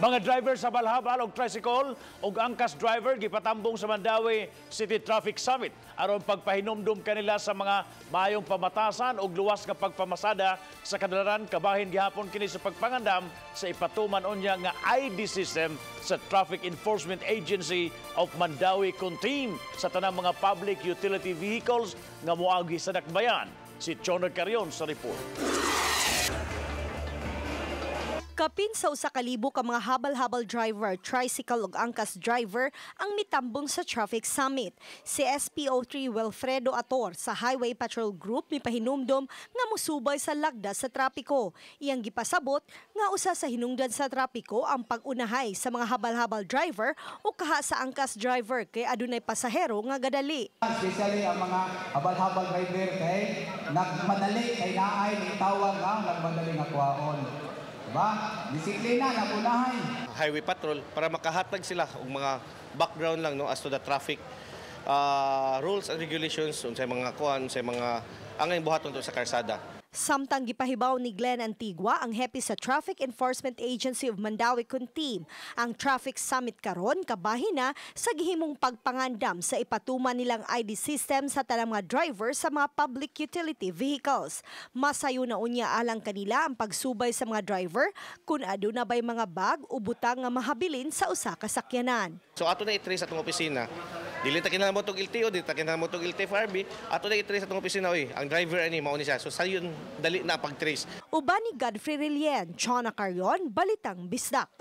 Mga driver sa habal-habal og tricycle ug angkas driver gipatambong sa Mandaue City Traffic Summit aron pagpahinumdum kanila sa mga maayong pamatasan ug luwas nga pagpamasada sa kadalaran. Kabahin gihapon kini sa pagpangandam sa ipatuman unya nga ID system sa Traffic Enforcement Agency of Mandaue Team sa tanang mga public utility vehicles nga moagi sa dakbayan. Si Chona Carion sa report. Kapin sa 1,000 ka mga habal-habal driver, tricycle ug angkas driver ang mitambong sa Traffic Summit. Si SPO3 Wilfredo Ator sa Highway Patrol Group mipahinumdom nga musubay sa lagda sa trapiko. Iyang gipasabot nga usa sa hinungdan sa trapiko ang pag-unahay sa mga habal-habal driver o kaha sa angkas driver kay adunay pasahero nga gadali. Especially ang mga habal-habal driver kay nagmadali, kay naay ni tawag nga nagmadali nga kuhaon. Diba? Disiplina na unahay. Highway Patrol para makahatag sila og mga background lang, no, as to the traffic rules and regulations, unsay mga kuan, unsay mga angay buhaton to sa karsada. Samtang gipahibaw ni Glenn Antigua, ang hepe sa Traffic Enforcement Agency of Mandaue Team, ang Traffic Summit karon kabahin na sa gihimong pagpangandam sa ipatuman nilang ID system sa tanang mga driver sa mga public utility vehicles. Masayo na unya alang kanila ang pagsubay sa mga driver kung aduna bay mga bag o butang nga mahabilin sa usa ka sakyanan. So ato na i-trace atong opisina. Dili ta kinahanglan mo tog LTO, dili ta kinahanglan mo tog LTFRB, ato na i-trace atong opisina, oy, ang driver ani mao ni siya. So sayon, dali na pag-trace. Uban ni Godfrey Relien, Chona Carion, Balitang Bisdak.